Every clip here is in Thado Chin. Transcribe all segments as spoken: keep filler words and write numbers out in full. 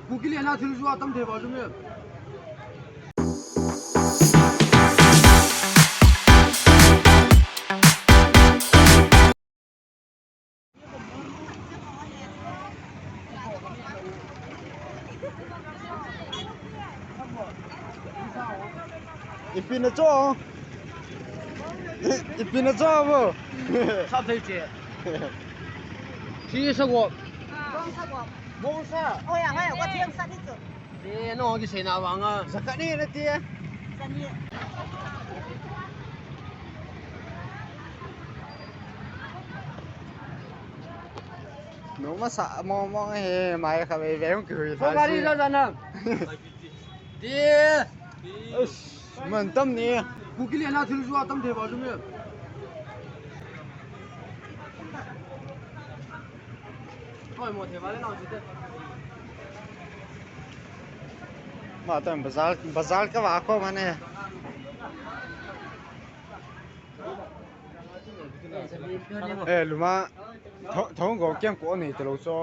Kuki le na thil jua tam thei ba jum e. Ipi na cho? I-, ipi na cho bo? Sap thei che. Thi sa go. Bong sa go. Bong sa. Oi, oi, go thiang sa thi chu. Te, no, kiseina vanga. Sa khat ni na ti. Sa ni. No masa mo mo he, mai kha ve ve hung kihui. Ko gari sa sa na. Ti. Ush, man tam ni. Kuki le na thil jua tam thei ba jum e. Oi, mo thei ba le na jite. Ma tam bazar, bazar ka va ko mane. Eh, luma, tho-, thong go keng ko nei talou cho.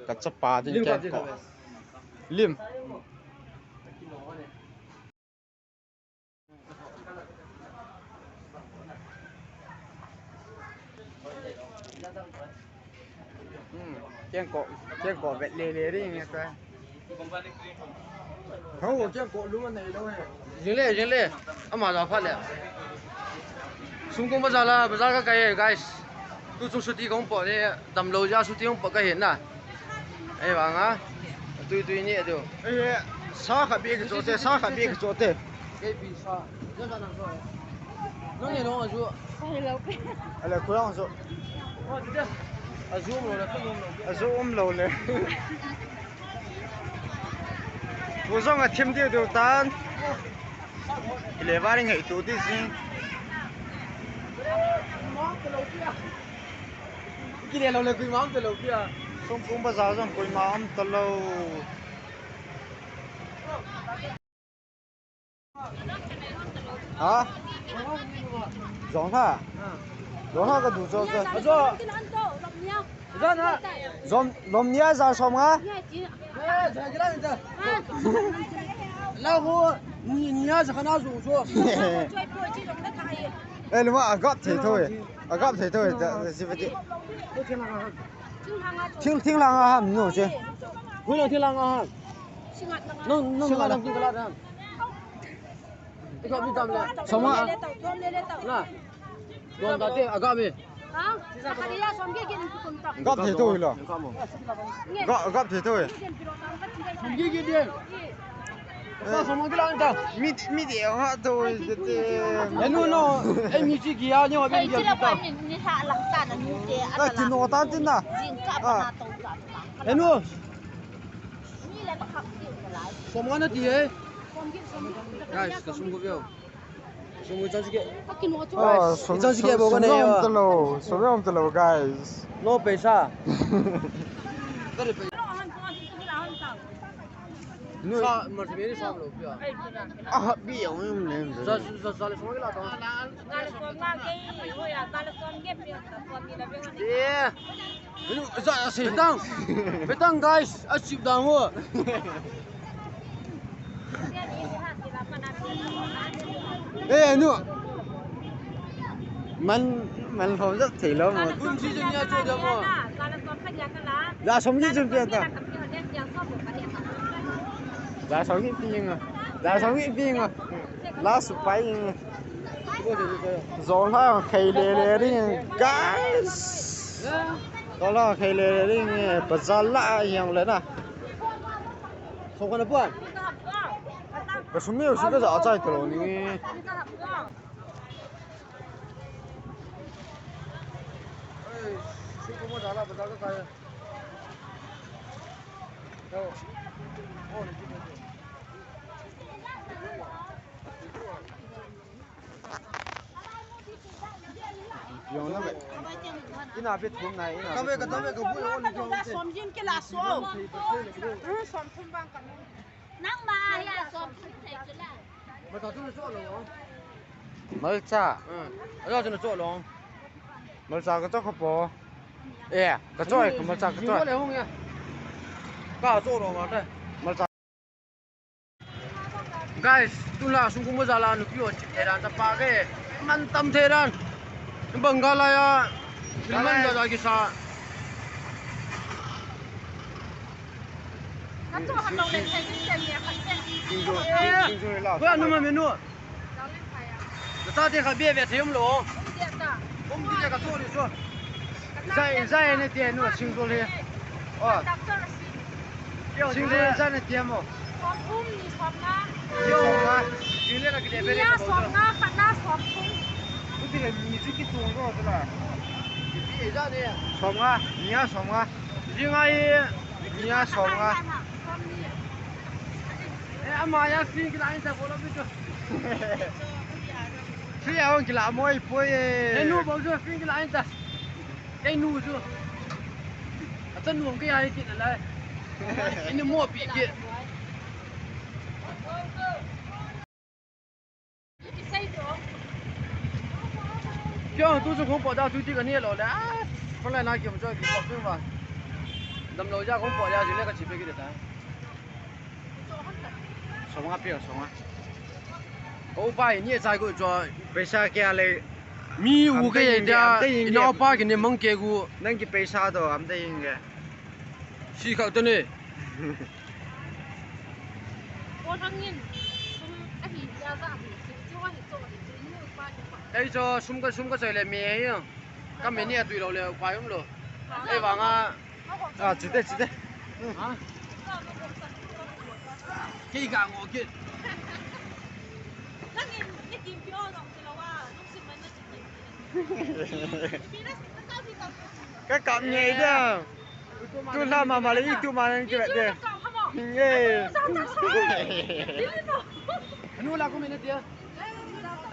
Ka chapa din keng ko. Lim. Hmm, keng ko, keng ko vet le le ri nge ta. Ho, keng ko lum anei lou he. Jing le, jing le. Ama la pha le. Sungkung bazar la, bazar ka kai, guys. Tu chung suti kong po le, damlou ja suti kong po ka hin na. Ei vang a. Tui tui ni adu. Ei, sa kha bi ki cho te, sa kha bi ki cho te. Kei pi sa. Nang e long aju. Hello. Ale, khu long aju. Aju um lou le, khu um lou. Aju um lou le. Khu jong a thim diu diu tan. Ile va ring hei tu ti jing. Kile lou le koima um talou pia. Songkung bazar jong koima um talou. Ha? Jong ha? Jong ha ka du jo jo. Ajo. Jong ha? Jom, lom nia ja som nga? La ho, ni, nia ja khana jo jo. Eh, luma agap thei thoi. Agap thei thoi, da, da, si pati. Thing, thing lang a ham, no, che. Hui lang thing lang a ham. Nung, nung, nung, nung, nung, nung, nung, Soma. Na. Don ta te, agap me. Gap thei thoi lo. Gap, gap thei thoi. Soma ki lang ta. Mi, mi de ha thoi te. Enu no, ei mi chi ki ya ni wa ben dia ta. Ni ha lang ta na nu te. Ka ti no ta tin na. Jing ka pa na to ka. Enu. Som nga na ti e. Guys, ka sum ko veo. Sum ko chance ke. Ah, sum, chance ke sum, bo ko sum nei om ba. Talo, sum om talo, guys. No paisa. Kare paisa. No. Sa, mar se meri sa lo pia. Ah, bi ong ne. Sa, sa, sa le som ke la ta. Yeah. Betang, betang guys, asip dang ho. Eh, anu. Man, man hom jat thei lo mo. Kun si jin ya cho jam mo. Ja som ki jin pia ta. Ja som ki pi nga. Ja som ki pi nga. La su pai nga. Jong ha khai le le ring, guys. Jong ha khai le le ring, bazar la yang le na. Song kana puan. Ka sum mi u si ka ja chai to ni. Ei, sum ko mo ja la bazar ka kai. Yo. Yong na ve. Ina ve thum nai, ina ve thum nai. Ka ve, ka ve, ka bu yo ni jong te. Som jin ke la som. Hmm, som thum bang ka. Nang ma ya som thum thei ke la. Ma ta tu na cho lo. Malcha. Hmm. Ayo tu na cho lo. Malcha ka cho kha po. Eh, ka cho, ka malcha ka cho. Ni mo le hung ya. Ka so ro ma ta. Guys, tula sung kuma jala nupi o chip theran ta pa ke. Man tam theran. Bangala ya. Filman da da kisa. Ka to ha to le thei ni se ni ka se. Sing jo, sing jo la. Ko anu ma menu. Nata te kha bia bia thei um lo. Um dia ta. Um dia ka to ni so. Zai, zai ne te nu sing jo le. Oh. Sing jo le zai ne te mo. Som um ni som nga. Som nga. Sing le ka ki le be le. Som nga, khat na som thum. Ku ti le mi ji ki tung ro tu la. Som nga, ni a som nga. Ji nga i, ni a som nga. Som ni. Eh, ama ya sing ki la in ta ko lo bi tu. Free a hung kila mo i poi e. Kei nu bou chu free kila in ta. Kei nu chu. A chan nu kei ai kit lai. Ini mo pi kit. Kyo tu chu kong po da tu ti ka ni lo le. Ko lai na ki mo chu ki po tu ba. Dam lo ja kong po ja ji le ka chi pe ki de ta. Som nga pia, som nga. Ko pa ni chai ko cho. Paisa kya le? Mi u ke ye da. Ina pa ke ne mang ke gu. Nang ki paisa to am te ing ke. Si kha to ne. Ko thang in. Sum a hi ya za hi. Chu a hi cho hi. Chu ni u pa ni pa. Ei cho sum ka sum ka chai le mi he yo. Ka me ni a tui lo le pa yum lo. Ei vang a. Ah, chite, chite. Ha? Kei ka ngo kit. Ka kam ngei da. Tu la ma ma le i tu ma nang kira de. Ngei. Anu la ko me na tia.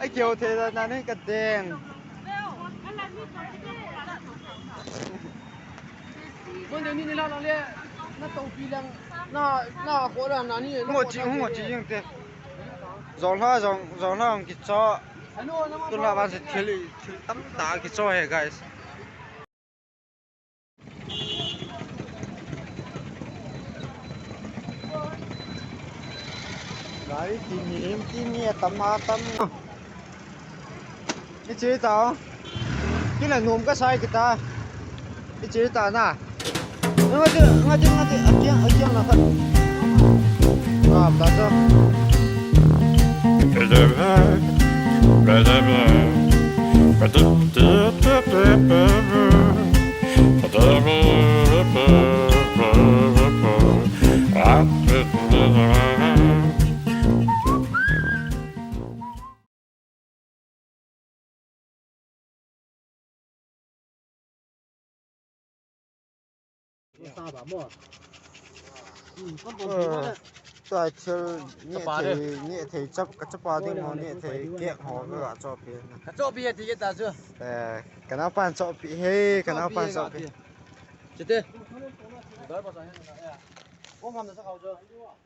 Ai keo the da na ne ka deng. Ngo chi, ngo chi jing te. Jong la, jong, jong la, jong kicho. Tu la ban se thil, thil tam ta kicho he, guys. Gari ti mi him ti mi a tam a tam. Ni che ta. Ki la nom ka sai kita. Ni che ta na. Ngati, ngati, ngati. Akiang, akiang na ka. Ah, ta ta. Tua thil neh thei, neh thei chap, ka chapa ding mo, neh thei kek ho ka ga chopi. Ka chopi ti ke ta chu. Eh, ka naopan chopi he, ka naopan chopi. Chite.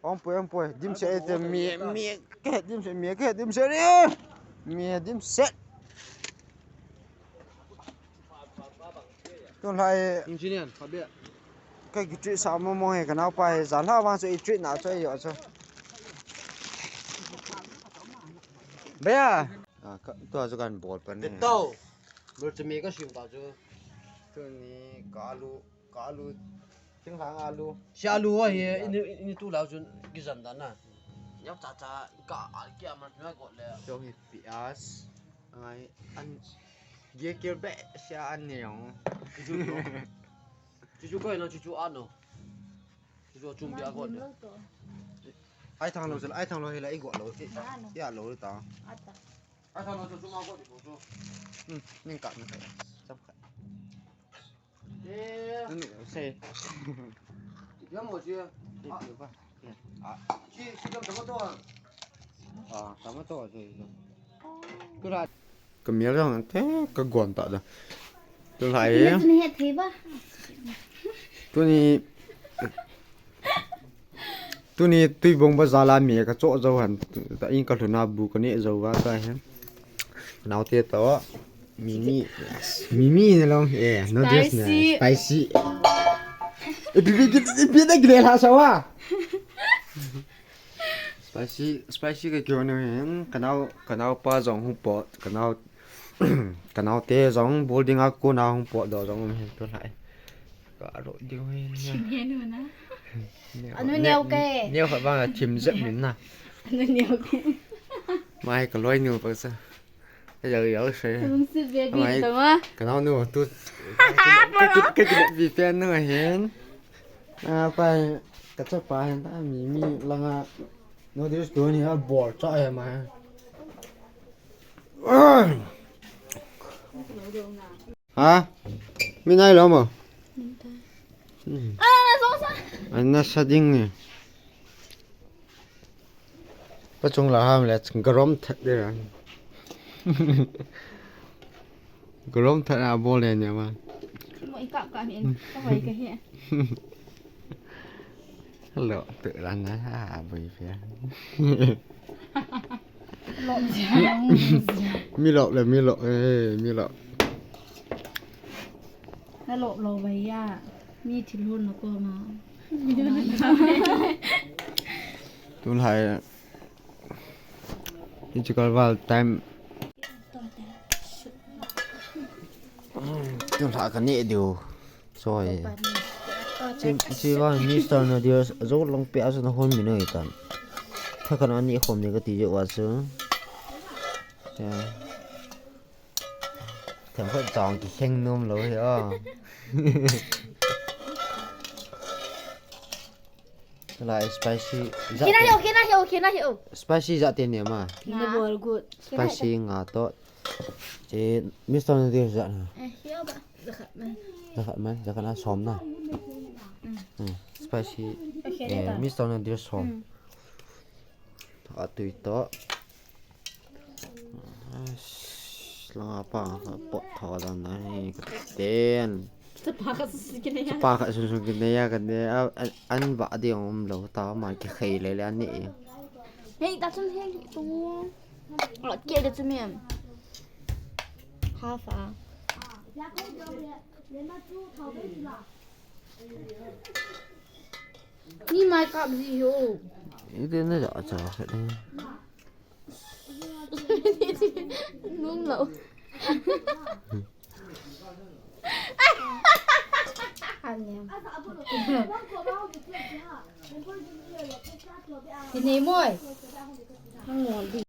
Ong poi, ong poi. Dim se te mi, mi ke dim se, mi ke dim se ni. Mi dim se. Tun lai. Engineer, ka bia. Ka ki treat sa mo mo he ka naopa he, jan lha vang chu i treat na chu i yo chu. Bia. Ah, ka, tua chu kan bol pan ni. Tau. Lul chami ka siu ta chu. Tuni ka alu, ka alu. Thinglhang alu. Si alu ahi, ini, ini tu lau chun kijan dan na. Yau cha cha, ka, ka aman na ko le. Chu hi pias. Ngai an. Ge kir be sia an ni yong. Chuchu ko. Chuchu ko na chuchu ano. Chuchu chum bia ko le. Ai thang lo, ai thang lo hi la i go lo. Ya lo ta. Ata. Ai thang lo chu chum a ko di ko chu. Hmm, ning ka na. Cham ka. Ning se. Ya mo chi. Chi, chi dam tomato. Ah, tomato chu. Kura. Ka mial jong te ka gon ta da. Tu lai. Tuni he thei ba. Tuni. Tuni tui bong ba jala mi ka cho jo han ta in ka lhuna bu ka ne jo va ta he. Nau te to. Mimi. Mimi ne long eh no dress ne. Spicy. Spicy. Ipi, ipi, ipi, ipi na gile la sawa. Spicy, spicy ka kyo ne hin. Kanao, kanao pa jong hung pot. Kanao, kanao te jong building a ko na hung pot do jong hin tu lai. Ka ro ding hin. Chin hin na. Anu neo ke. Neo kha ba thim jep min na. Anu neo ke. Mai ka loi nu pa sa. Ka yau yau se. Lungsit ve bi ta ma. Ka nau nu tu. Ka ki, ka ki bi pen nu hin. A pa ka cha pa hin ta mi mi langa. No, this is going here bol cha he ma. Ha? Mi nai lo mo. Ana sa ding ni. Pachung la ham le garom that de ran. Garom that a bol le ne ma. Mo i kap kap hin. Ka hoi ka he. Lo te ran na ha boi fe. Lo. Mi lo le mi lo eh mi lo. Na lo lo bai ya. Mi thil hun lo ko ma. Tun hai. Ichikal val time. Tun ha ka ne diu. Soi. Chi, chi va Mister Nadir jo long pe asu na hon mi noi tan. Tha kan ani khom ni ka ti jo wa su. Ya. Themkhat jong kikheng nom lou hi o. Lai spicy jat. Kina hi o, kina hi o, kina hi o. Spicy jat te ne ma. Kina bol good. Spicy nga to. Che Mister Nadir jat na. Eh, hi o ba. Jakhat man. Jakhat man, jakhat na som na. Hmm, spicy. Eh, Mister Nadir som. Atui to. Langa pa ka pot tho dan na hi ka ten. Chapa ka su su kine ya. Chapa ka su su kine ya ka ne a, a, an va ding um lo ta ma ki khai le le an ni. Hei, ta chun hei tu. Lo ke de chu mi. Half a. Ni mai kap ji ho. Ite na ja cha khat ni. Nung lo. Aniam. Kine moi. Hang mo di.